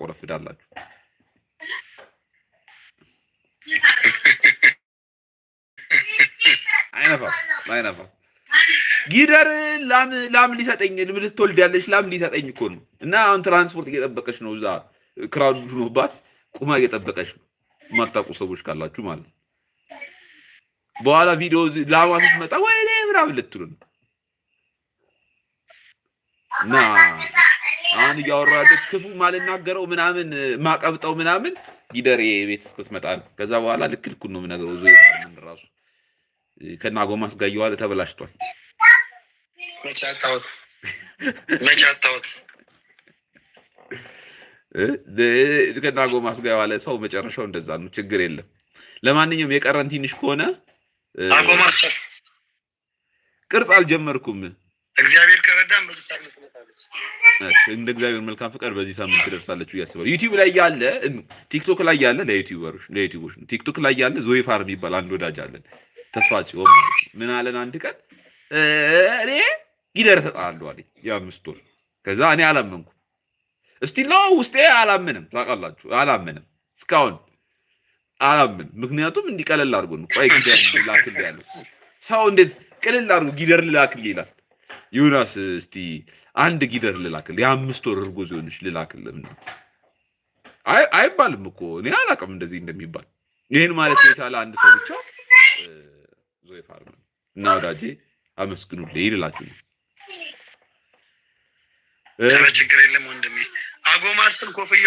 ታቆረፍዳላችሁ። አይነፋም አይነፋም። ጊደር ላም ሊሰጠኝ ልትወልድ ያለች ላም ሊሰጠኝ እኮ ነው። እና አሁን ትራንስፖርት እየጠበቀች ነው። እዛ crowd ሆኖባት ቁማ እየጠበቀች ነው። የማታውቁ ሰዎች ካላችሁ ማለት ነው። በኋላ ቪዲዮ ላሟ ስትመጣ ወይኔ ምናምን ልትሉ ነው። እና አሁን እያወራሁ ያለሁት ክፉ ማልናገረው ምናምን ማቀብጠው ምናምን ጊደር ቤት እስክትመጣ ነው። ከዛ በኋላ ልክ ልኩን ነው የምነግረው። ዞ ፋርምን ራሱ ከና ጎማስ ጋር እየዋለ ተበላሽቷል። መቼ አጣሁት? መቼ አጣሁት? ከና ጎማስ ጋር የዋለ ሰው መጨረሻው እንደዛ ነው። ችግር የለም። ለማንኛውም የቀረን ትንሽ ከሆነ አጎማስ ቅርጽ አልጀመርኩም። እግዚአብሔር ከረዳን በዚህ ሳምንት ትመጣለች። እንደ እግዚአብሔር መልካም ፍቃድ በዚህ ሳምንት ትደርሳለች ብዬ አስባለሁ። ዩቲዩብ ላይ ያለ፣ ቲክቶክ ላይ ያለ ለዩቲዩበሮች ለዩቲዩቦች ነው። ቲክቶክ ላይ ያለ ዞይ ፋርም የሚባል አንድ ወዳጅ አለን። ተስፋ ጽዮን ማለት ነው። ምን አለን አንድ ቀን እኔ ጊደር እሰጥሃለሁ አለኝ የ5 ወር። ከዛ እኔ አላመንኩም። Still ነው ውስጤ አላምንም። ታውቃላችሁ፣ አላምንም፣ እስካሁን አላምንም። ምክንያቱም እንዲህ ቀለል አድርጎ ነው። ቆይ ጊደር ልላክልህ ያለው ሰው እንዴት ቅልል አድርጎ ጊደር ልላክልህ ይላል? ዮናስ እስቲ አንድ ጊደር ልላክልህ፣ የ5 ወር እርጉዝ የሆነች ልላክልህ ምናምን አይባልም እኮ። እኔ አላውቅም እንደዚህ እንደሚባል። ይህን ማለት የቻለ አንድ ሰው ብቻ ዞይ ፋርም ነው። እና ወዳጄ አመስግኑልኝ ልላችሁ ነው። ኧረ ችግር የለም ወንድሜ። አጎማስን ኮፍያው